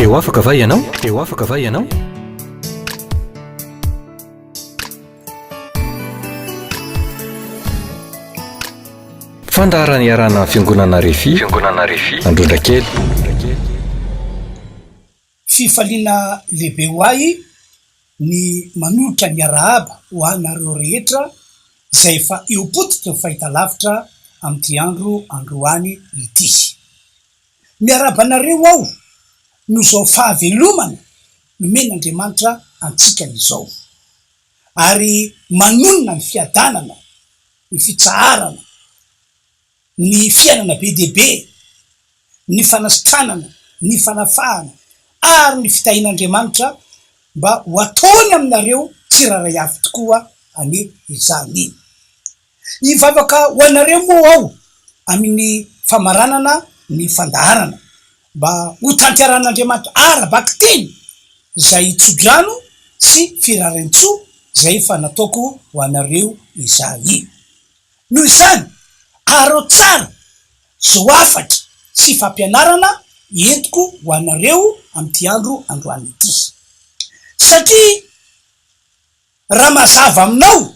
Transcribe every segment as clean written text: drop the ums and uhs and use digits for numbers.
Te ho afaka va ianao? Te ho afaka va ianao? Fandaharana iarahana amin'ny Fiangonana Refi, Fiangonana Refi, Androndrakely. Fifaliana lehibe ho ahy ny manolotra ny arahaba ho anareo rehetra izay efa eo am-pototry ny fahitalavitra amin'ity andro androany ity. Miarahaba anareo aho noho izao fahavelomana nomen'Andriamanitra antsika izao. Ary manonona ny fiadanana, ny fitsaharana, ny fiainana be dia be, ny fanasitranana, ny fanafahana ary ny fitahian'Andriamanitra mba ho ataony aminareo tsirairay avy tokoa anie izany. Hivavaka ho anareo moa aho amin'ny famaranana ny fandaharana mba ho tanterahan'Andriamanitra ara-bakiteny izay tsodrano sy firariantsoa izay efa nataoko ho anareo izany. Noho izany, araho tsara izao hafatra sy fampianarana entiko ho anareo amin'ity andro androany ity. Satria raha mazava aminao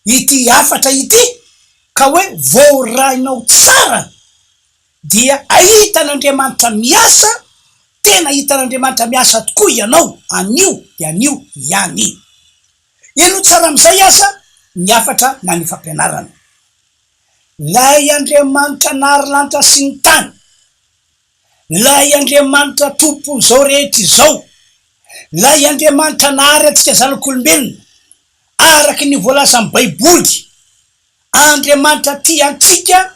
ity hafatra ity ka hoe voarainao tsara dia ahitan'Andriamanitra miasa, tena ahitan'Andriamanitra miasa tokoa ianao anio dia anio ihany. Henoy tsara amin'izay aza ny hafatra na ny fampianarana. Ilay Andriamanitra nahary lanitra sy ny tany, Ilay Andriamanitra Tompon'izao rehetra izao, Ilay Andriamanitra nahary antsika zanak'olombelona, araka ny voalazan'ny Baiboly, Andriamanitra tia antsika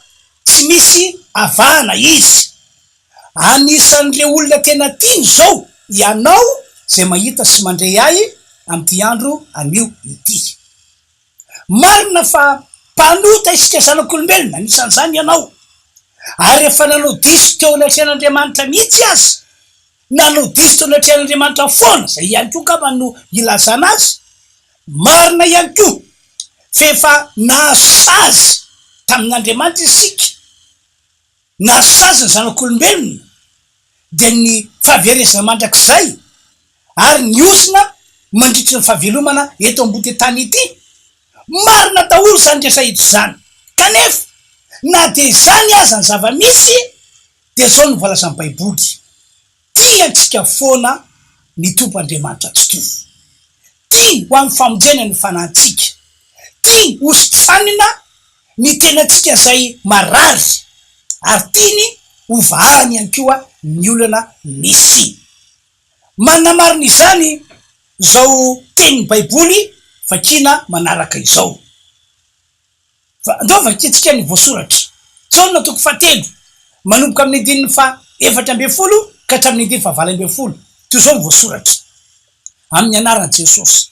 tsy misy avahana Izy. Anisan'ireo olona tena tiany izao ianao izay mahita sy mandre ahy amin'ity andro anio ity. Marina fa mpanota isika zanak'olombelona, anisan'izany ianao, ary efa nanao diso teo anatrehan'Andriamanitra mihitsy aza, nanao diso teo anatrehan'Andriamanitra foana, izay ihany koa angamba no ilazana azy. Marina ihany koa fa efa nahazo sazy tamin'Andriamanitra isika, nahazo sazy ny zanak'olombelona, dia ny fahaverezana mandrakizay ary ny ozona mandritry ny fahavelomana eto ambody tany ity. Marina daholo izany rehetra izany. Kanefa, na dia izany aza ny zava-misy, dia izao no voalazan'ny Baiboly, Tia antsika foana ny Tompo Andriamanitra Tsitoha. Tiany ho amin'ny famonjena ny fanahintsika. Tiany hositranina ny tenantsika izay marary, ary tiany hovahany ihany koa ny olana misy. Manamarina izany izao tenin'ny Baiboly vakiana manaraka izao. Fa andao vakintsika ny voasoratra. Jaona toko fahatelo, manomboka amin'ny andininy faha 14 ka hatramin'ny andininy faha 18. Toy izao ny voasoratra, Amin'ny anaran'i Jesosy.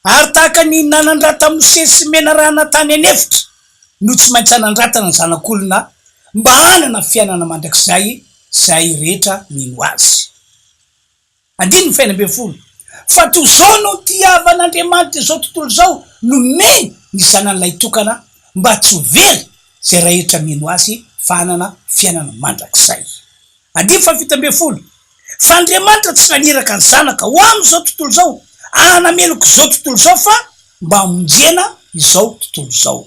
Ary tahaka ny nanandratan'i Mosesy menarana tany an'efitra no tsy maintsy hanandratana ny Zanak'olona mba hanana fiainana mandrakizay izay rehetra mino Azy. Andininy faha-16, Fa toy izao no nitiavan'Andriamanitra izao tontolo izao, nomeny ny Zanany Lahitokana mba tsy ho very izay rahetra mino Azy fa hanana fiainana mandrakizay. Andininy faha-17, Fa Andriamanitra tsy naniraka ny Zanaka ho amin'izao tontolo izao hanameloka izao tontolo izao fa mba hamonjena izao tontolo izao.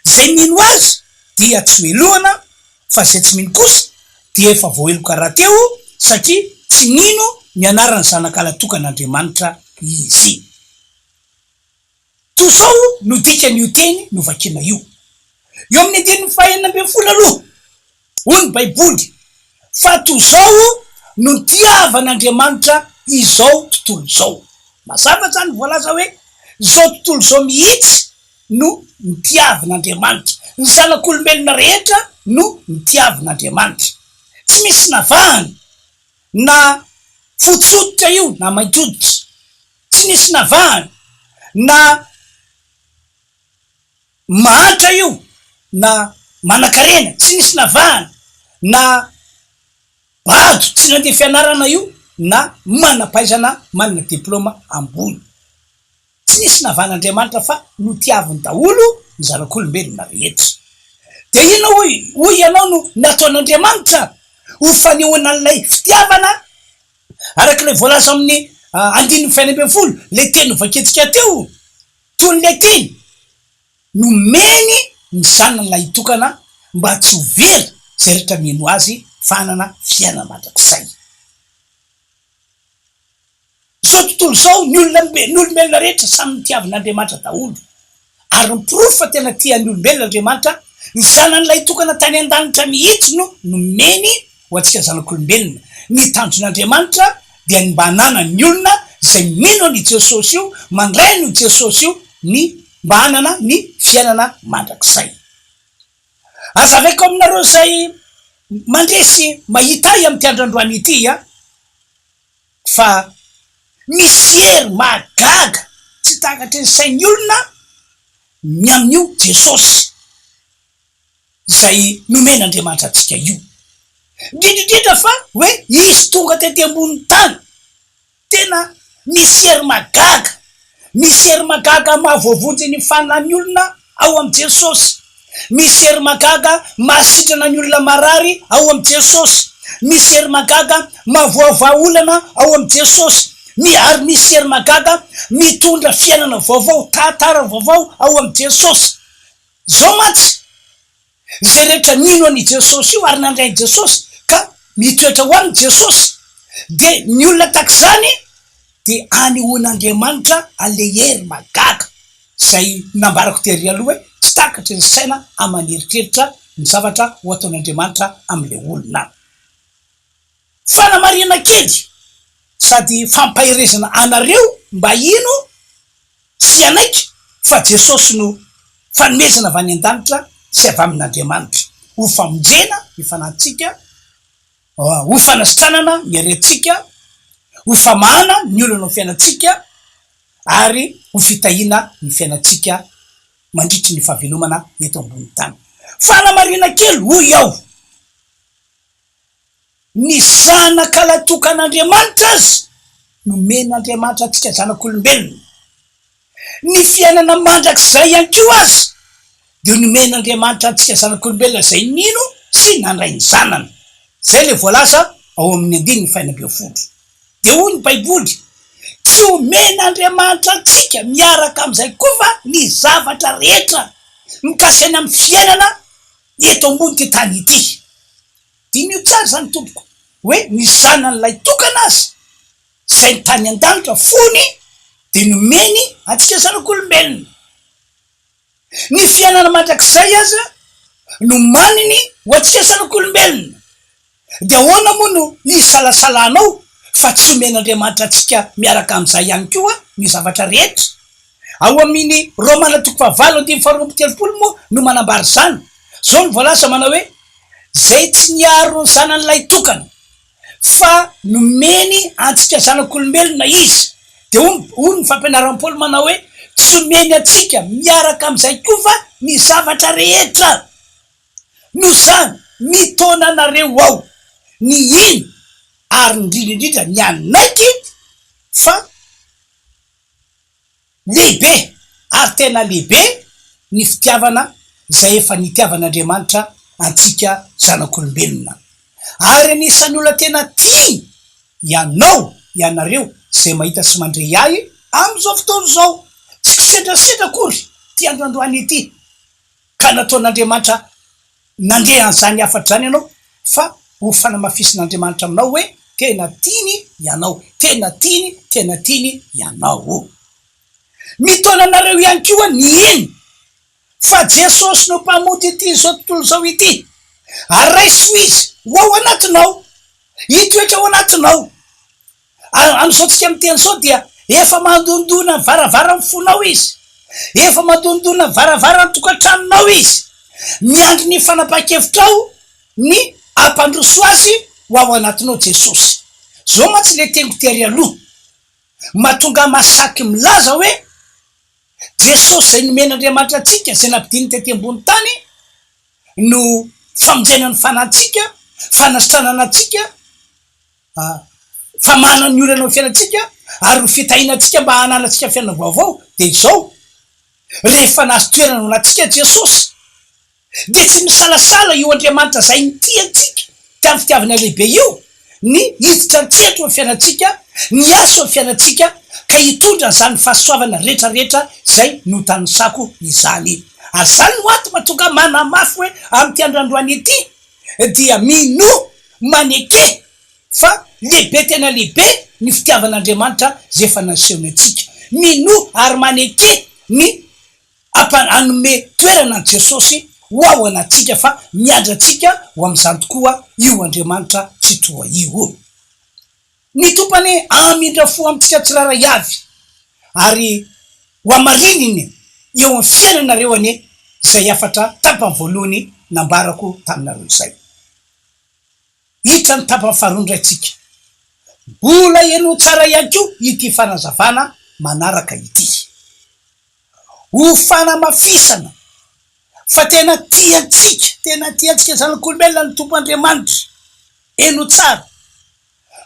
Izay mino Azy dia tsy ho helohana fa izay tsy mino kosa dia efa voaheloka rahateo satria tsy nino ny anaran'ny Zanak'Ala tokan'Andriamanitra izy. Toy izao no dikan'io teny novakina io. Eo amin'ny andininy faha-16 aloha, hoy ny Baiboly, Fa toy izao no nitiavan'Andriamanitra izao tontolo izao. Mazava izany voalaza hoe izao tontolo izao mihitsy no nitiavin'Andriamanitra. Ny zanak'olombelona rehetra no nitiavin'Andriamanitra. Tsy misy navahany na fotsy hoditra io na mainty hoditra. Tsy nisy navahany na mahantra io na manankarena, tsy nisy navahana na bado tsy nandeha fianarana io na manam-pahaizana manana diplaoma ambony. Tsy nisy navahan'Andriamanitra fa notiaviny daholo ny zanak'olombelona rehetra. Dia inona hoy hoy ianao no nataon'Andriamanitra ho fanehoana an'ilay fitiavana? Araka ilay voalaza amin'ny andininy faha 16, ilay teny novakiantsika teo, toy ilay teny nomeny ny Zanany lahitokana mba tsy ho very izay rehetra mino Azy fa hanana fiainana mandrakizay. Izao tontolo izao, ny olona, ny olombelona rehetra samy notiavin'Andriamanitra daholo. Ary ny porofo fa tena tia ny olombelona Andriamanitra, ny Zanany lahitokana tany an-danitra mihitsy no nomeny ho antsika zanak'olombelona. Ny tanjon'Andriamanitra dia ny mba hananan'ny olona izay mino an'io Jesosy io, mandray an'io Jesosy io, ny mba hanana ny fiainana mandrakizay. Hazavaiko aminareo izay mandre sy mahita ahy amin'ity andro androany ity an! fa misy hery mahagaga tsy takatry ny sain'ny olona ny amin'io Jesosy izay nomen'Andriamanitra antsika io. Indrindra indrindra fa hoe Izy tonga tety ambonin'ny tany. Tena misy hery mahagaga, misy hery mahagaga mahavoavonjy ny fanahin'ny olona ao amin'i Jesosy. Misy hery mahagaga mahasitrana ny olona marary ao amin'i Jesosy. Misy hery mahagaga mahavoavaha olana ao amin'i Jesosy. Mi, ary misy hery mahagaga mitondra fiainana vaovao, tantara vaovao ao amin'i Jesosy. Izao mantsy, izay rehetra nino an'i Jesosy io ary nandray an'i Jesosy ka mitoetra ho aminy Jesosy, dia ny olona tahaka izany dia anehoan'Andriamanitra an'ilay hery mahagaga izay nambarako tery aloha hoe tsy takatry ny saina aman'eritreritra ny zavatra ho ataon'Andriamanitra amin'ilay olona. Fanamarihana kely sady fampaherezana anareo mba hino sy hanaiky fa Jesosy no fanomezana avy any an-danitra sy avy amin'Andriamanitra ho famonjena ny fanahintsika, ho fanasitranana ny aretintsika, ho famahana ny olana ao fiainantsika ary ho fitahiana ny fiainantsika mandritry ny fahavelomana eto ambonin'ny tany. Fanamarihana kely hoy aho, ny Zanaka Latokan'Andriamanitra aza nomen'Andriamanitra antsika zanak'olombelona. Ny fiainana mandrakizay ihany koa aza dia nomen'Andriamanitra antsika zanak'olombelona izay nino sy nandray ny Zanany. Izay ilay voalaza ao amin'ny andininy faha 16. Dia hoy ny Baiboly, Tsy omen'Andriamanitra antsika miaraka amin'izay koa va ny zavatra rehetra mikasika ny amin'ny fiainana eto ambonin'ity tany ity? Diniho tsara izany tompoko, hoe ny Zanany lahitokana aza izay ny tany an-danitra fony dia nomeny antsika zanak'olombelona. Ny fiainana mandrakizay aza nomaniny ho antsika zanak'olombelona. Dia ahoana moa no hisalasalanao fa tsy omen'Andriamanitra antsika miaraka amin'izay ihany koa ny zavatra rehetra? Ao amin'ny Romana toko fahavalo andininy faharoa amby telopolo moa no manambara izany. Izao no voalaza manao hoe, Izay tsy niaro ny zanany lahitokana, fa nomeny antsika zanak'olombelona Izy. Dia hoy hoy ny fampianaran'i Paoly manao hoe, Tsy omeny antsika miaraka amin'izay koa va ny zavatra rehetra? Noho izany, mitaona anareo aho ny hino ary indrindra indrindra ny hanaiky fa Lehibe ary tena lehibe ny fitiavana izay efa nitiavan'Andriamanitra antsika zanak'olombelona. Ary anisan'ny olona tena tiany ianao, ianareo izay mahita sy mandre ahy amin'izao fotoana izao. Tsy kisendrasendra akory ity andro androany ity ka nataon'Andriamanitra nandeha an'izany hafatra izany ianao fa ho fanamafisin'Andriamanitra aminao hoe tena tiany ianao, tena tiany, tena tiany ianao. Mitaona anareo ihany koa ny hino fa Jesosy no Mpamonjy ity izao tontolo izao ity, ary raiso Izy ho ao anatinao, hitoetra ao anatinao. Ary amin'izao tsika miteny izao dia efa mandondona ny varavaran'ny fonao Izy, efa mandondona ny varavaran'ny tokantranonao Izy, miandry ny fanapahan-kevitrao ny hampandroso Azy ho ao anatinao Jesosy. Izao mantsy ilay teniko tery aloha, mahatonga masaky milaza hoe Jesosy izay nomen'Andriamanitra antsika, izay nampidininy tety ambony tany no famonjena ny fanantsika, fanasitranana antsika, famahana ny olana ao fiainantsika ary ho fitahiana antsika mba hananantsika fiainana vaovao dia izao, rehefa nahazo toerana ao anatintsika Jesosy dia tsy misalasala io Andriamanitra izay nitia antsika tamin'ny fitiavana lehibe io. ny hiditra an-tsehatra eo amin'ny fiainantsika, ny hiasa eo amin'ny fiainantsika ka hitondra an'izany fahasoavana rehetra rehetra izay notanisako izany. Ary izany no antony mahatonga ahy manamafy hoe amin'ity andro androany ity dia minoa, maneke fa lehibe tena lehibe ny fitiavan'Andriamanitra izay efa nasehony antsika. Minoa ary maneke ny Ampa hanome toerana an'i Jesosy ho ao anatintsika fa miandry antsika ho amin'izany tokoa io Andriamanitra Tsitoha io. Ny Tompo anie hamindra fo amintsika tsirairay avy ary ho hamarininy eo amin'ny fiainanareo anie izay hafatra tapany voalohany nambarako taminareo izay. Hiditra ny tapany faharoa indray tsika. Mbola henoy tsara ihany koa ity fanazavana manaraka ity. Ho fanamafisana fa tena tia antsika, tena tia antsika zanak'olombelona ny Tompo Andriamanitra. Henoy tsara.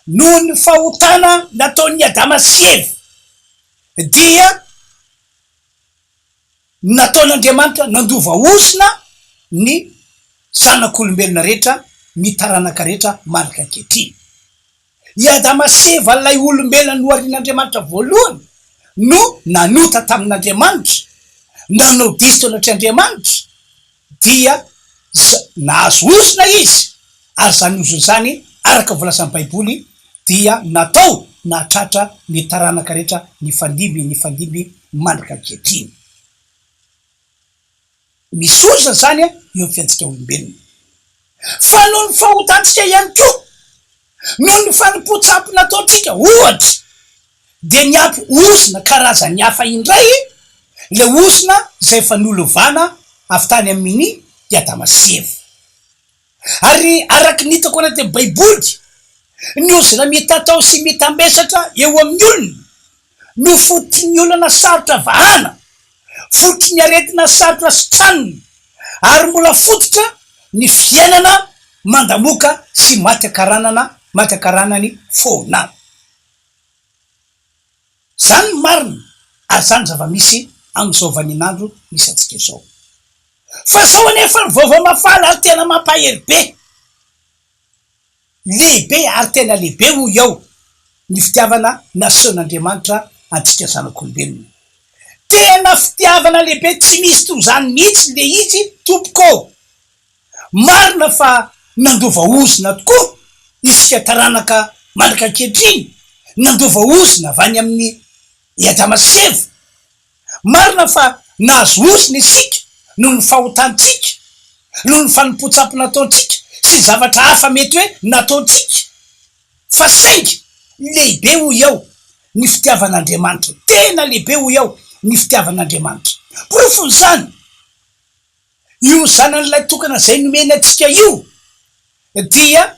Noho ny fahotana nataon'i Adama sy Eva dia nataon'Andriamanitra nandova ozona ny zanak'olombelona rehetra, ny taranaka rehetra marika ankehitriny. I Adama sy Eva ilay olombelona noharian'Andriamanitra voalohany no nanota tamin'Andriamanitra, nanao diso teo anatrehan'Andriamanitra, dia nahazo ozona izy, ary izany ozona izany araka ny voalazan'ny Baiboly dia natao nahatratra ny taranaka rehetra nifandimby nifandimby mandraka ankehitriny. Misy ozona izany eo amin'ny fiainantsika olombelona. Fa noho ny fahotantsika ihany koa, noho ny fanompoan-tsampy nataontsika, ohatra, dia niampy ozona karazany hafa indray ilay ozona izay efa nolovana avy tany amin'i Adama sy Eva. Ary araka ny hitako anatin'ny Baiboly, ny ozona mitatao sy mitambesatra eo amin'ny olona no fototry ny olana sarotra vahana, fototry ny aretina sarotra sitranina, ary mbola fototra ny fiainana mandamoka sy maty ankaranana maty ankaranany foana. Izany no marina ary izany no zava-misy amin'izao vaninandro misy antsika izao. Fa izao anefa ny vaovao mahafaly ary tena mampahery be. Lehibe ary tena lehibe hoy aho ny fitiavana nasehon'Andriamanitra antsika zanak'olombelona. Tena fitiavana lehibe tsy misy toy izany mihitsy le izy tompoko ô! Marina fa nandova ozona tokoa isika taranaka mandraka ankehitriny, nandova ozona avy any amin'i Adama sy Eva. Marina fa nahazo ozona isika noho ny fahotantsika, noho ny fanompoan-tsampy nataontsika sy zavatra hafa mety hoe nataontsika. Fa saingy lehibe hoy aho ny fitiavan'Andriamanitra, tena lehibe hoy aho ny fitiavan'Andriamanitra. Porofon'izany, Io Zanany Lahitokana izay nomeny antsika io dia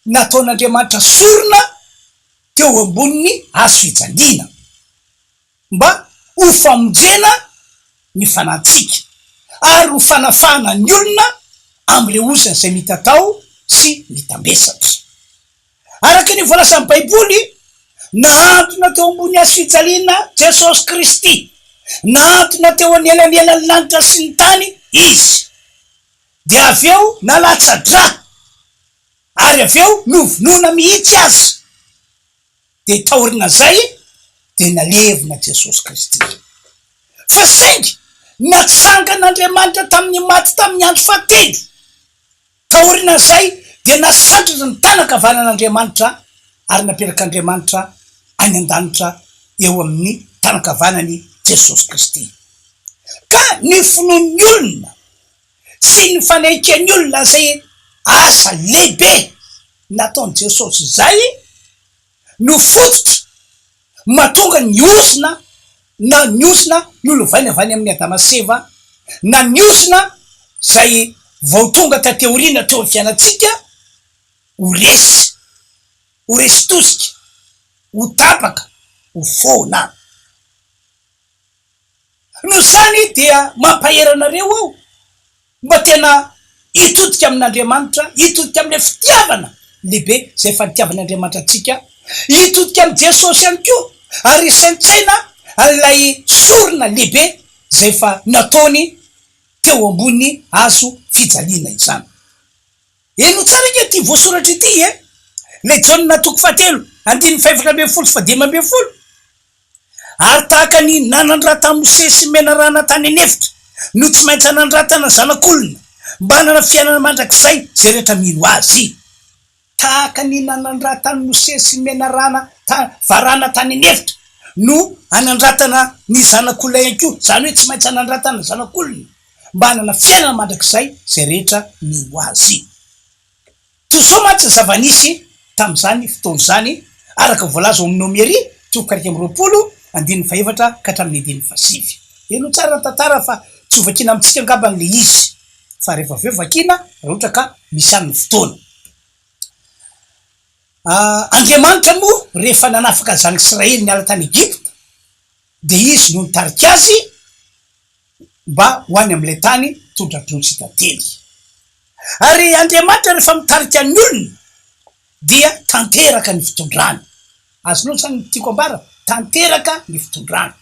nataon'Andriamanitra sorona teo ambonin'ny hazo fijaliana mba ho famonjena ny fanantsika ary ho fanafahana ny olona amin'ireo ozona izay mitatao sy mitambesatra. Araka ny voalazan'ny Baiboly, nahantona teo ambony hazo fijaliana Jesosy Kristy. Nahantona teo anelanelan'ny lanitra sy ny tany Izy. Dia avy eo nalatsa-drà, ary avy eo novonoina mihitsy aza. Dia taorian'izay dia nalevina Jesosy Kristy. Fa saingy natsangan'Andriamanitra tamin'ny maty tamin'ny andro fahatelo. Taorian'izay dia nasandratra ny tanan-kavanan'Andriamanitra ary napetrak'Andriamanitra any an-danitra eo amin'ny tanan-kavanany Jesosy Kristy. Ka ny finoan'ny olona sy ny fanenken'ny olona izay asa lehibe nataon'i Jesosy izay no fototra mahatonga ny ozona na ny ozona nolovaina avy any amin'i Adama sy Eva na ny ozona izay vao tonga taty aoriana teo amin'ny fiainantsika ho resy, ho resy tosika, ho tapaka, ho foana. Noho izany dia mampahery anareo aho mba tena hitodika amin'Andriamanitra, hitodika amin'ilay fitiavana lehibe izay efa nitiavan'Andriamanitra antsika, hitodika amin'i Jesosy ihany koa ary hisaintsaina an'ilay sorona lehibe izay efa nataony teo ambony hazo fijaliana izany. Henoy tsara ange ity voasoratra ity e! Ilay Jaona toko fahatelo, andininy fahefatra ambin'ny folo sy fahadimy ambin'ny folo. Ary tahaka ny nanandratan'i Mosesy menarana tany an'efitra, no tsy maintsy hanandratana ny Zanak'olona, mba hanana fiainana mandrakizay izay rehetra mino Azy. Tahaka ny nanandratan'i Mosesy menarana ta varana tany an'efitra, no hanandratana ny Zanak'olona ihany koa, izany hoe tsy maintsy hanandratana ny Zanak'olona, mba hanana fiainana mandrakizay izay rehetra mino Azy. Toy izao mantsy ny zava-nisy tamin'izany fotoana izany, araka ny voalaza ao amin'ny Nomery, toko 21, andininy fahefatra ka hatramin'ny andininy fahasivy. Henoy tsara ny tantara fa tsy hovakiana amintsika angamba ilay izy, fa rehefa avy eo vakiana raha ohatra ka misy ihany ny fotoana. Andriamanitra moa rehefa nanafaka ny zanak'Israely niala tany Egypta dia Izy no nitarika azy mba ho any amin'ilay tany tondra-drono sy tantely. Ary Andriamanitra rehefa mitarika ny olona dia tanteraka ny fitondrany. Azonao izany ny tiako ambara? Tanteraka ny fitondrany.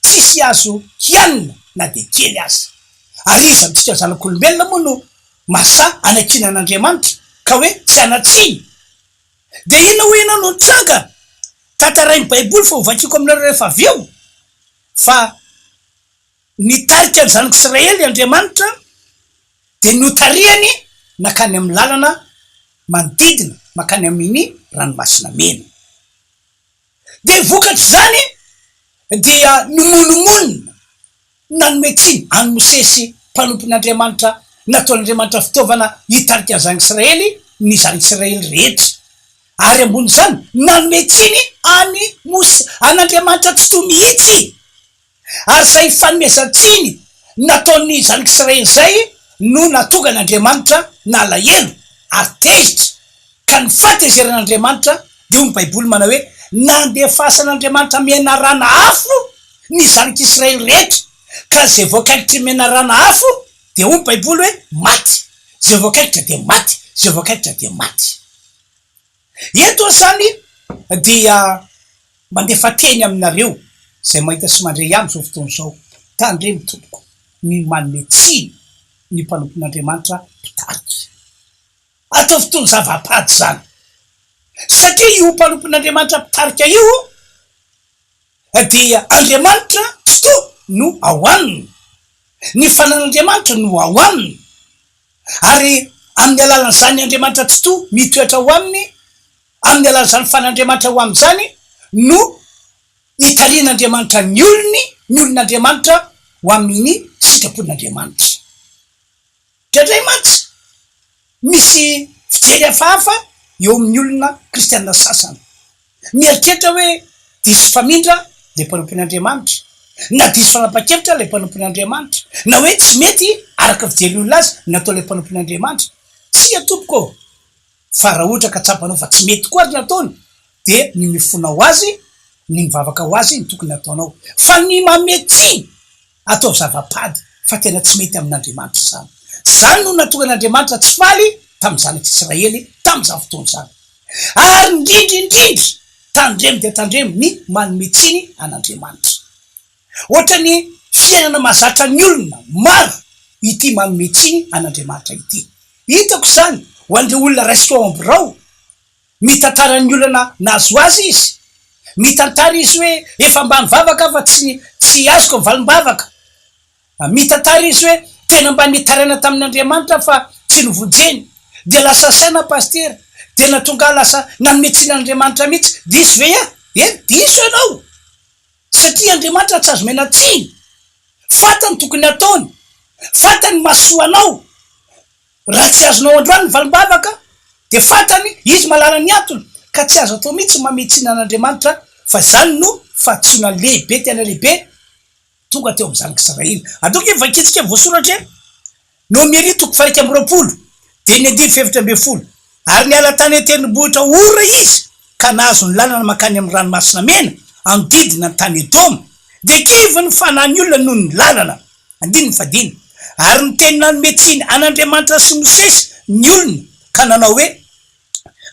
Tsisy azo hianina na dia kely aza. Ary iza amintsika zanak'olombelona moa no mahasahy hanakiana an'Andriamanitra ka hoe tsy hanan-tsiny? Dia inona hoy ianao no nitranga? Tantarain'ny Baiboly fa hovakiako aminareo rehefa avy eo fa nitarika ny zanak'Israely Andriamanitra dia notarihany nankany amin'ny lalana manodidina mankany amin'ny Ranomasina Mena. Dia vokatr'izany dia nimonomonona nanome tsiny an'i Mosesy mpanompon'Andriamanitra, nataon'Andriamanitra fitaovana hitarika ny zanak'Israely ny zanak'Israely rehetra. Ary ambonin'izany, nanome tsiny an'i Mosesy, an'Andriamanitra Tsitoha mihitsy. Ary izay fanomezan-tsiny nataon'ny zanak'Israely izay no nahatonga an'Andriamanitra nalahelo ary tezitra, ka ny fahatezeran'Andriamanitra dia hoy ny Baiboly manao hoe, Nandefasan'Andriamanitra menarana afo ny zanak'Israely rehetra, ka izay voakaikitry ny menarana afo dia hoy ny Baiboly hoe maty, izay voakaikitra dia maty, izay voakaikitra dia maty. Eto aho izany dia mandefa teny aminareo izay mahita sy mandre ahy amin'izao fotoana izao, tandremo tompoko ny manome tsiny ny mpanompon'Andriamanitra mpitarika. Ataovy toy ny zava-pady izany. Satria io mpanompon'Andriamanitra mpitarika io dia Andriamanitra Tsitoha no ao aminy. Ny fanan'Andriamanitra no ao aminy. Ary amin'ny alalan'izany Andriamanitra Tsitoha mitoetra ao aminy, amin'ny alalan'izany fan'Andriamanitra ao aminy izany no itarihan'Andriamanitra ny olony, ny olon'Andriamanitra ho amin'ny sitrapon'Andriamanitra. Indraindray mantsy misy fijery hafahafa eo amin'ny olona kristiana sasany. Mieritreritra hoe diso famindra ilay mpanompon'Andriamanitra, na diso fanapahan-kevitra ilay mpanompon'Andriamanitra, na hoe tsy mety araka ny fijerin'ny olona azy ny nataon'ilay mpanompon'Andriamanitra. Tsia tompoko ô! Fa raha ohatra ka tsapanao fa tsy mety tokoa ary ny ataony dia ny mifona ho azy, ny mivavaka ho azy no tokony hataonao. Fa ny mamehy tsiny Ataovy zava-pady fa tena tsy mety amin'Andriamanitra izany. Izany no nahatonga an'Andriamanitra tsy faly tamin'ny zanak'Israely tamin'izany fotoana izany. Ary indrindra indrindra, tandremo dia tandremo ny manome tsiny an'Andriamanitra. Ohatran'ny fiainana mahazatra ny olona maro ity manome tsiny an'Andriamanitra ity. Hitako izany ho an'ireo olona raisiko ao am-birao. Mitantara ny olana nahazo azy izy. Mitantara izy hoe efa mba nivavaka aho fa tsy tsy azoko ny valim-bavaka. Mitantara izy hoe tena mba nitaraina tamin'Andriamanitra aho fa tsy novonjeny. Dia lasa saina aho pasitera. Dia nahatonga ahy lasa nanome tsiny an'Andriamanitra mihitsy. Diso ve aho? Eny, diso ianao. Satria Andriamanitra tsy azo omena tsiny. Fantany tokony hataony. Fantany ny mahasoa anao. Raha tsy azonao androany ny valim-bavaka dia fantany, izy mahalala ny antony, ka tsy azo atao mihitsy ny mamehy tsiny an'Andriamanitra fa izany no fahadisoana lehibe tena lehibe tonga teo amin'ny zanak'Israely. Ataoko hoe vakintsika ny voasoratra e! Nomery toko faha-21 dia ny andininy faha-14, Ary niala tany an-tendrombohitra Hora izy ka nahazo ny lalana mankany amin'ny Ranomasina Mena, hanodidina ny tany Edoma. Dia kivy ny fanahin'ny olona noho ny lalana. Andininy fahadimy, Ary niteny nanome tsiny an'Andriamanitra sy Mosesy ny olona, ka nanao hoe,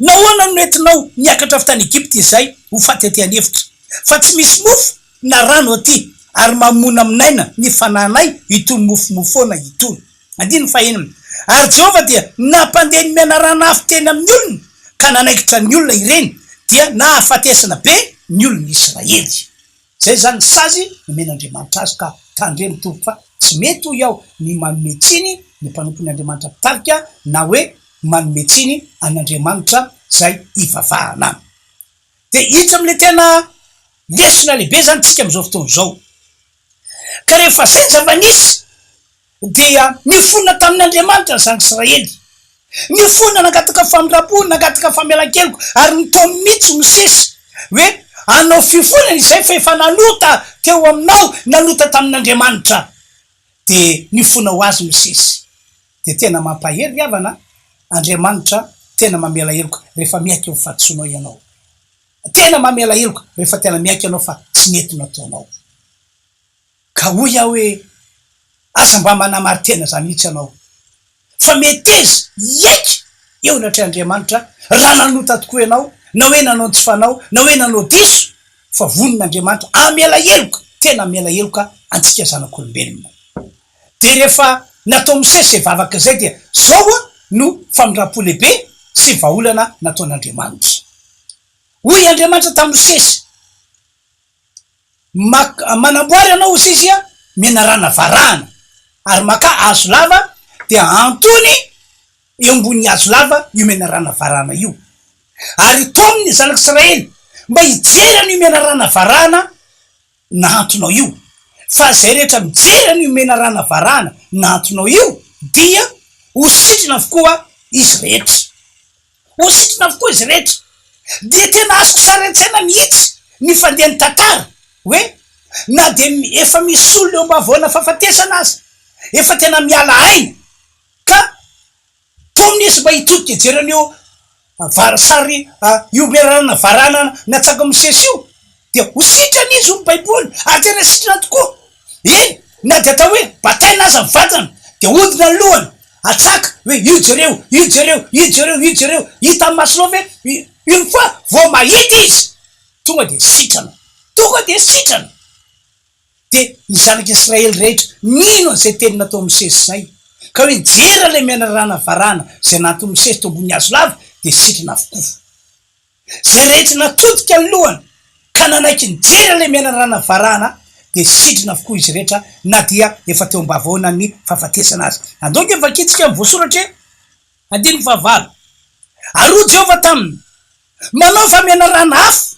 Nahoana no nentinao niakatra avy tany Egypta izahay ho faty aty an'efitra? Fa tsy misy mofo na rano aty, ary mamonamonaina ny fanahinay itony mofomofoana itony. Andininy fahenina, Ary Jehovah dia nampandeha ny menarana afo teny amin'ny olona, ka nanaikitra ny olona ireny, dia nahafatesana be ny olon'ny Israely. Izay izany ny sazy nomen'Andriamanitra azy ka tandremo tompoko fa tsy mety hoy aho ny manome tsiny ny mpanompon'ny Andriamanitra mpitarika na hoe manome tsiny an'Andriamanitra izay ivavahana. Dia hiditra amin'ilay tena lesona lehibe izany tsika amin'izao fotoana izao. Ka rehefa izay ny zava-nisy dia nifona tamin'Andriamanitra ny zanak'Israely. Nifona, nangataka famindram-po, nangataka famelan-keloka, ary nitaomy mihitsy Mosesy hoe, Hanao fifonana izay fa efa nanota teo aminao, nanota tamin'Andriamanitra. Dia nifona ho azy Mosesy. Dia tena mampahery ry havana a! Andriamanitra tena mamela heloka rehefa miaiky eo amin'ny fahadisoanao ianao. Tena mamela heloka rehefa tena miaiky ianao fa tsy nety nataonao. Ka hoy aho hoe, Aza mba manamari-tena izany mihitsy ianao, fa meteza hiaiky eo anatrehan'Andriamanitra raha nanota tokoa ianao, na hoe nanao ny tsy fanao, na hoe nanao diso, fa vonona Andriamanitra hamela heloka, tena hamela heloka antsika zanak'olombelona. Dia rehefa natao Mosesy izay vavaka izay dia izao no famindram-po lehibe sy vahaolana nataon'Andriamanitra. Hoy Andriamanitra tamin'i Mosesy, Mak, manamboara ianao hoy izy a, menarana varahana, ary makà hazo lava dia ahantony eo ambonin'ny hazo lava io menarana varahana io. Ary taomy ny zanak'Israely mba hijery an'io menarana varahana nahantonao io. Fa izay rehetra mijery an'io menarana varahana nahantonao io dia ho sitrana avokoa izy rehetra. Ho sitrana avokoa izy rehetra. Dia tena azoko sary an-tsaina mihitsy ny fandehan'ny tantara hoe na dia efa misy olona eo am-bavaoana fahafatesana aza, efa tena miala aina ka taomina izy mba hitodika hijery an'io var- sary io menarana varahana natsakan'i Mosesy io, dia ho sitrana izy hoy ny Baiboly, ary tena sitrana tokoa. Eny, na dia atao hoe bataina aza ny vatana, dia hodina ny lohany, atsaka, hoe io jereo, io jereo, io jereo, io jereo, hitan'ny masonao ve? Une fois vao mahita izy, tonga dia sitrana, tonga dia sitrana. Dia ny zanak'i Israely rehetra nino an'izay teny nataon'i Mosesy izay, ka hoe nijery an'ilay menarana varahana izay nahaton'i Mosesy teo ambony hazo lava, dia sitrana avokoa. Izay rehetra natodika ny lohany ka nanaiky nijery an'ilay menarana varahana dia sitrana avokoa izy rehetra na dia efa teo am-bavaonan'ny fahafatesana aza. Andao ange vakintsika ny voasoratra e! Andininy fahavalo. Ary hoy Jehovah taminy, Manaova menarana afo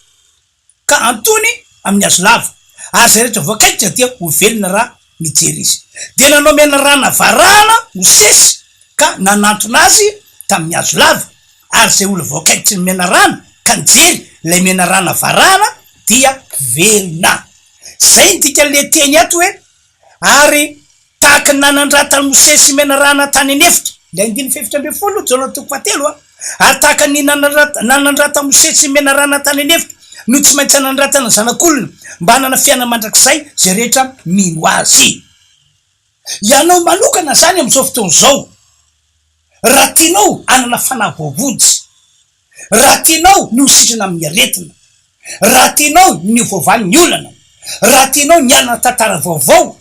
ka antony amin'ny hazo lava, ary izay rehetra voakaikitra dia ho velona raha mijery izy. Dia nanao menarana varahana Mosesy ka nanantona azy tamin'ny hazo lava, ary izay olona voakaikitry ny menarana ka nijery ilay menarana varahana dia velona. Izay ny dikan'ilay teny ato hoe, Ary tahaka ny nanandratan'i Mosesy menarana tany an'efitra, ilay andininy fahefatra 14, Jaona toko fahatelo a, ary tahaka ny nanandratan'i Mosesy menarana tany an'efitra no tsy maintsy hanandratana ny Zanak'olona mba hanana fiainana mandrakizay izay rehetra mino Azy. Ianao manokana izany amin'izao fotoana izao, raha tianao hanana fanahy voavonjy, Raha tianao ny ho sitrana amin'ny aretina, raha tianao ny ho voavaha ny olana, raha tianao ny hanana tantara vaovao,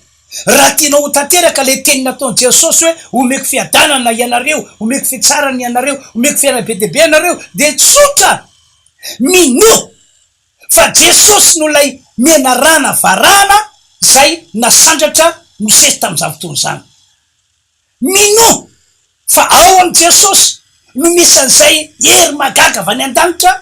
raha tianao ho tanteraka ilay teny nataon'i Jesosy hoe omeko fiadanana ianareo, omeko fitsarana ianareo, omeko fiainana be dia be ianareo, dia tsotra, minoa fa Jesosy no ilay menarana varahana izay nasandratra Mosesy tamin'izany fotoana izany. Minoa fa ao amin'i Jesosy no misy an'izay hery mahagaga avy any an-danitra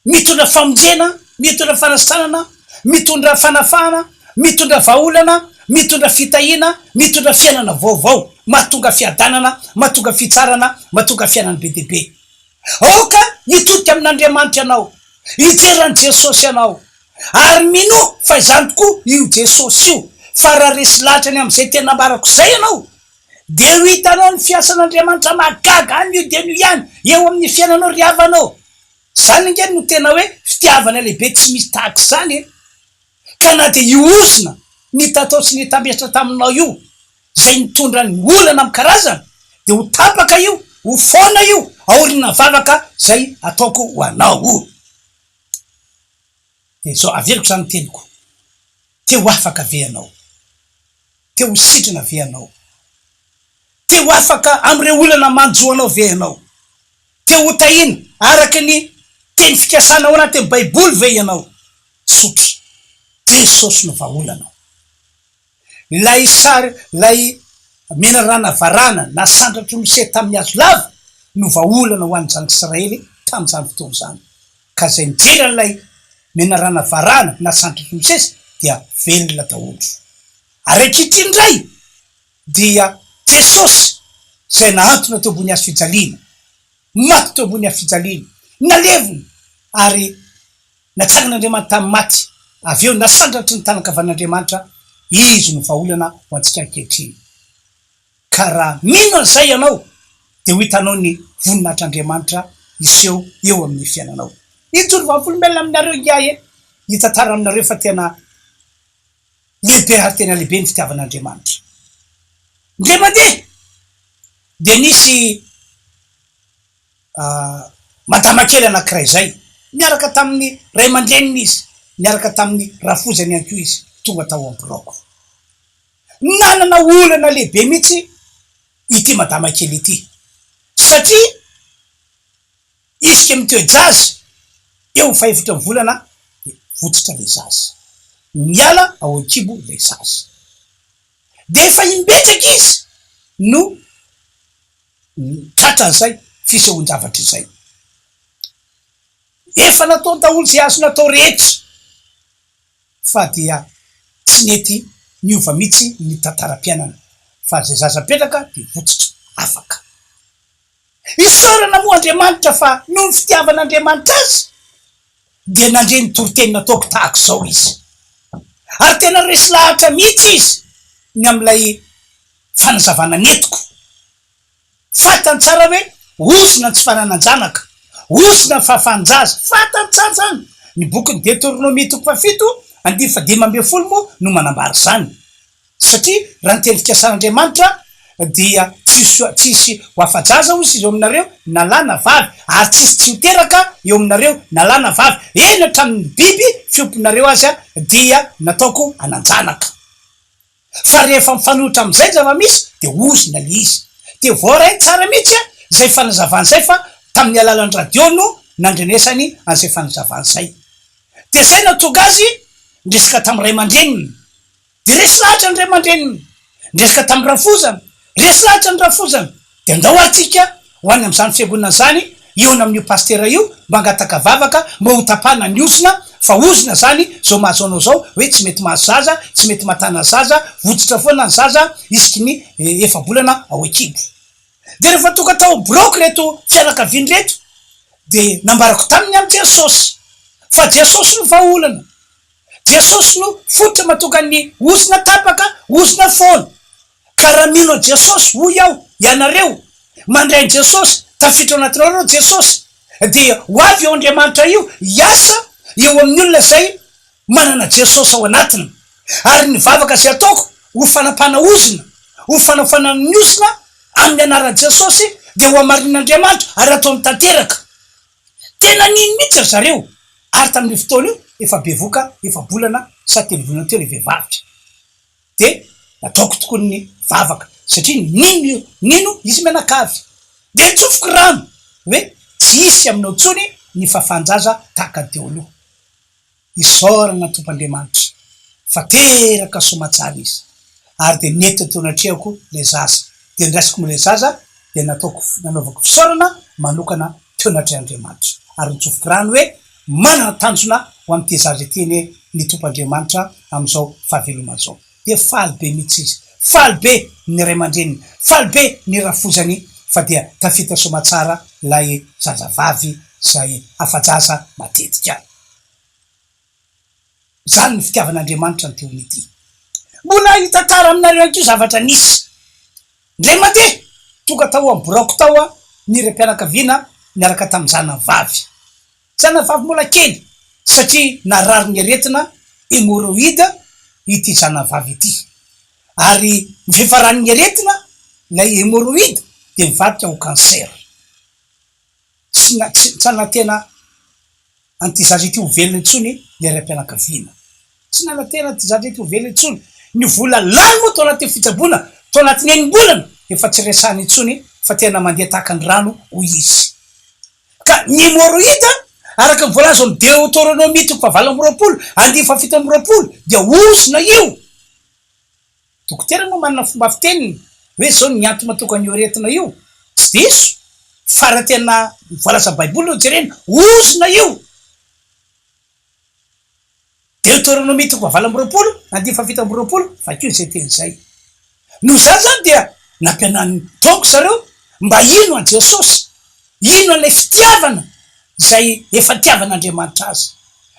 mitondra famonjena, mitondra fanasitranana, mitondra fanafahana, mitondra vahaolana, mitondra fitahiana, mitondra fiainana vaovao, mahatonga fiadanana, mahatonga fitsarana, mahatonga fiainana be dia be. Aoka hitodika amin'Andriamanitra ianao, hijery an'i Jesosy ianao, ary minoa fa izany tokoa io Jesosy io, fa raha resy lahatra ny amin'izay teny nambarako izay ianao, dia ho hitanao ny fiasan'Andriamanitra mahagaga anio dia anio ihany eo amin'ny fiainanao ry havana ô! Izany ange no tena hoe fitiavana lehibe tsy misy tahaka izany e! Ka na dia io ozona nitatao sy nitambesatra taminao io izay nitondra ny olana amin'ny karazany dia ho tapaka io, ho foana io aorian'ny vavaka izay ataoko ho anao. Dia izao, averiko izany ny teniko, te ho afaka ve ianao? Te ho sitrana ve ianao? Te ho afaka amin'ireo olana manjo anao ve ianao? Te ho tahiana araka ny teny fikasana ao anatin'ny Baiboly ve ianao? Tsotra. Jesosy no vahaolana. Ilay sary, ilay menarana varahana nasandratr'i Mosesy tamin'ny hazo lava no vahaolana ho an'ny zanak'Israely tamin'izany fotoana izany. Ka izay nijery an'ilay menarana varahana nasandratr'i Mosesy dia velona daholo. Ary ankehitriny indray dia Jesosy izay nahantona teo ambony hazo fijaliana, maty teo ambony hazo fijaliana, nalevina ary natsangan'Andriamanitra tamin'ny maty, avy eo nasandratry ny tanan-kavan'Andriamanitra, Izy no vahaolana ho antsika ankehitriny. Ka raha mino an'izay ianao dia ho hitanao ny voninahitr'Andriamanitra hiseho eo amin'ny fiainanao. Hijoro vavolombelona aminareo ingahy e, hitantara aminareo fa tena Lehibe ary tena lehibe ny fitiavan'Andriamanitra. Indray mandeha dia nisy madama kely anankiray izay, niaraka tamin'ny ray aman-dreniny izy, niaraka tamin'ny rafozany ihany koa izy, tonga tao amin'ny biraoko. Nanana olana lehibe mihitsy ity madama kely ity, satria Isika mitoe-jaza eo amin'ny fahefatra ny volana dia votsotra ilay zaza. Miala ao an-kibo ilay zaza. Dia efa imbetsaka izy no tratran'izay fisehoan-javatra izay. Efa nataony daholo izay azo natao rehetra fa dia tsy nety niova mihitsy ny tantaram-piainana fa izay zaza mipetraka dia votsotra, afaka. Isaorana moa Andriamanitra fa noho ny fitiavan'Andriamanitra azy dia nandre ny toriteny nataoko tahaka izao izy. Ary tena resy lahatra mihitsy izy ny amin'ilay fanazavana nentiko. Fantany tsara hoe ozona ny tsy fananan-janaka, ozona ny fahafahan-jaza. Fantany tsara izany. Ny bokin'ny Deoteronomia toko fahafito andininy fahadimy ambinifolo moa no manambara izany. Satria raha ny teny fikasan'Andriamanitra dia tsy hisy tsy hisy ho afa-jaza hoy izy eo aminareo na lahy na vavy, ary tsy hisy tsy ho teraka eo aminareo na lahy na vavy, eny hatramin'ny biby fiompinareo aza dia nataoko hanan-janaka. Fa rehefa mifanohitra amin'izay ny zava-misy dia ozona ilay izy. Dia voarainy tsara mihitsy izay fanazavana izay fa tamin'ny alalan'ny radio no nandrenesany an'izay fanazavana izay. Dia izay no nahatonga azy niresaka tamin'ny ray aman-dreniny. Dia resy lahatra ny ray aman-dreniny. Niresaka tamin'ny rafozana. Resy lahatra ny rafozana. Dia andao ary tsika ho any amin'izany fiangonana izany, hihaona amin'io pasitera io, mba hangataka vavaka, mba ho tapahana ny ozona, fa ozona izany izao mahazo anao izao, hoe tsy mety mahazo zaza, tsy mety mahatana zaza, votsotra foana ny zaza isaky ny efa-bolana ao an-kibo. Dia rehefa tonga tao biraoko ireto fianakaviana ireto, dia nambarako taminy amin'i Jesosy, fa Jesosy no vahaolana. Jesosy no fototra mahatonga ny ozona tapaka, ozona foana. Ka raha mino an'i Jesosy, hoy aho, ianareo, mandray an'i Jesosy, tafiditra ao anatinareo Jesosy, dia ho avy eo Andriamanitra io hiasa eo amin'ny olona izay manana Jesosy ao anatiny. Ary ny vavaka izay ataoko ho fanapahana ozona, ho fanafoanana ny ozona amin'ny anaran'i Jesosy, dia ho hamarinin'Andriamanitra ary hataony tanteraka. Tena nino mihitsy ry zareo ary tamin'io fotoana io efa bevoka efa-bolana sa telo volana teo ilay vehivavy dia nataoko tokoa ny vavaka satria nino nino izy mianakavy dia nitsofiko rano hoe tsy hisy aminao intsony ny fafan-jaza tahaka ny teo aloha. Isaorana Tompo Andriamanitra fa teraka soamatsara izy ary dia nentiny teo anatrehako ilay zaza dia niraisiko moa ilay zaza dia nataoko nanaovako fisaorana manokana teo anatrehan'Andriamanitra ary nitsofiko rano hoe manana tanjona ho an'ity zaza ity anie ny Tompo Andriamanitra amin'izao fahavelomany izao dia faly be mihitsy izy faly be ny ray aman-dreniny faly be ny rafozany fa dia tafita soamatsara ilay zazavavy izay afa-jaza matetika. Izany ny fitiavan'Andriamanitra ny teony ity. Mbola hitantara aminareo ihany koa zavatra nisy. Indray mandeha, tonga tao amin'ny biraoko tao aho, ny raim-pianakaviana niaraka tamin'ny zanany vavy. Zanany vavy mbola kely, satria narary ny aretina hémorroïde ity zanany vavy ity. Ary ny fiafaran'ny aretina, ilay hémorroïde, dia nivadika ho cancer. Tsy tsy nanantena an'ity zaza ity ho velona intsony ilay raim-pianakaviana. Tsy nanantena an'ity zaza ity ho velona intsony. Ny vola lany moa tao anatin'ny fitsaboana tao anatin'ny enim-bolana efa tsy resahana intsony fa tena mandeha tahaka ny rano hoy izy. Ka ny hemorroïde, araka ny voalaza ao amin'ny Deoteronomia toko fahavalo amby 20, andininy fahafito amby 20, dia ozona io. Dokotera moa manana fomba fiteniny hoe izao ny antony mahatonga an'io aretina io. Tsy diso fa raha tena ny voalazan'ny baiboly no jerena, ozona io. Deoteronomia toko fahavalo amby 20, andininy fahafito amby 20, vakio izay teny izay. Noho izany izany dia nampianarin'ny Tompo zareo mba hino an'i Jesosy, hino an'ilay fitiavana izay efa nitiavan'Andriamanitra azy.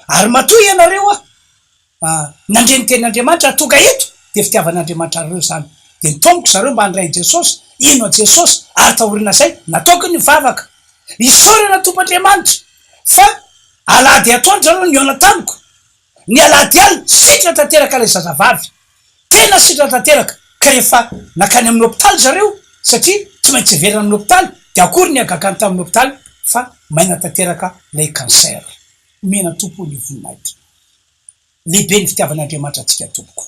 Ary matoa ianareo aho nandre ny tenin'Andriamanitra ary tonga eto dia fitiavan'Andriamanitra anareo izany. Dia nitaomiko zareo mba handray an'i Jesosy, hino an'i Jesosy ary taorian'izay nataoko ny vavaka. Isaorana Tompo Andriamanitra fa alahady atoandro zareo nihaona tamiko. Ny alahady alina, sitrana tanteraka ilay zazavavy. Tena sitrana tanteraka. Ka rehefa nankany amin'ny hopitaly zareo, satria tsy maintsy heverina amin'ny hopitaly, dia akory ny hagagany tamin'ny hopitaly fa maina tanteraka ilay cancer. Omena Tompo ny voninahitra. Lehibe ny fitiavan'Andriamanitra antsika tompoko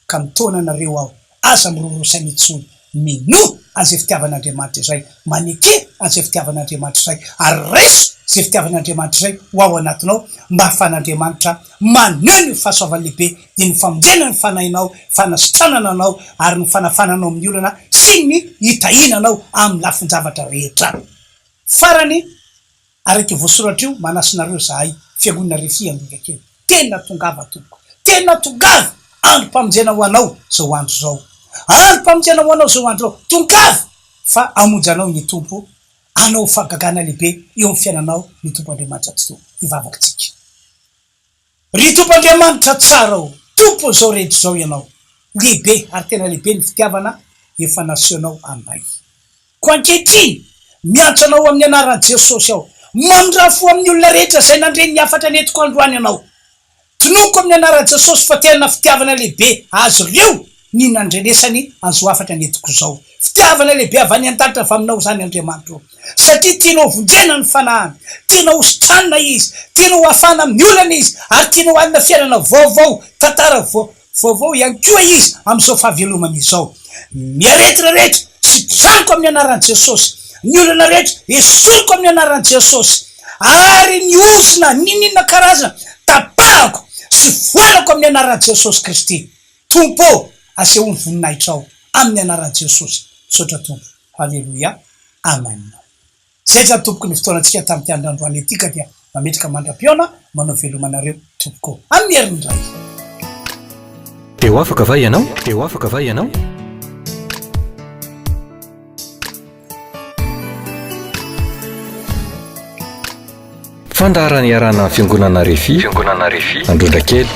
ka mitaona anareo aho aza miroroa saina intsony minoa an'izay fitiavan'Andriamanitra izay maneke an'izay fitiavan'Andriamanitra izay ary raiso izay fitiavan'Andriamanitra izay ho ao anatinao mba hahafahan'Andriamanitra maneho ny fahasoavany lehibe dia ny famonjena ny fanahinao fanasitranana anao ary ny fanafana anao amin'ny olana sy ny hitahiana anao amin'ny lafin-javatra rehetra farany Araka io voasoratra io, manasa anareo izahay, Fiangonana Refi Ambohidrakely. Tena tongava tompoko. Tena tongava! Androm-pamonjena ho anao izao andro izao. Androm-pamonjena ho anao izao andro izao. Tongava! Fa hamonjy anao ny Tompo. Hanao fahagagana lehibe eo amin'ny fiainanao ny Tompo Andriamanitra Tsitoha. Hivavaka isika. Ry Tompo Andriamanitra tsara ô, Tompon'izao rehetra izao Ianao. Lehibe ary tena lehibe ny fitiavana efa nasehonao anay. Koa ankehitriny, miantso Anao amin'ny anaran'i Jesosy aho. Mamindrà fo amin'ny olona rehetra izay nandre ny hafatra nentiko androany Ianao. Tononiko amin'ny anaran'i Jesosy fa tena fitiavana lehibe azy ireo ny nandrenesany an'izao hafatra nentiko izao. Fitiavana lehibe avy any an-danitra avy aminao izany Andriamanitra ô. Satria tianao hovonjena ny fanahiny, tianao hositranina izy, tianao hafahana amin'ny olana izy, ary tianao hanana fiainana vaovao, tantara vaovao ihany koa izy amin'izao fahavelomany izao. Ny aretina rehetra sitraniko amin'ny anaran'i Jesosy, ny olana rehetra esoriko amin'ny anaran'i Jesosy, ary ny ozona n'inon'inona karazana tapahako sy foanako amin'ny anaran'i Jesosy Kristy. Tompo ô, asehoy ny voninahitrao amin'ny anaran'i Jesosy. Misaotra Tompo. Haleloia. Amen. Zay zany tompoko ny fotoanantsika tamin'ity andro androany ity ka dia mametraka mandra-pihaona manao veloma anareo tompoko amin'ny herin'ny Ray. Dia ho afaka va ianao? Dia ho afaka va ianao? Fandaharana iarahana amin'ny Fiangonana Refi, Fiangonana Refi, Androndrakely.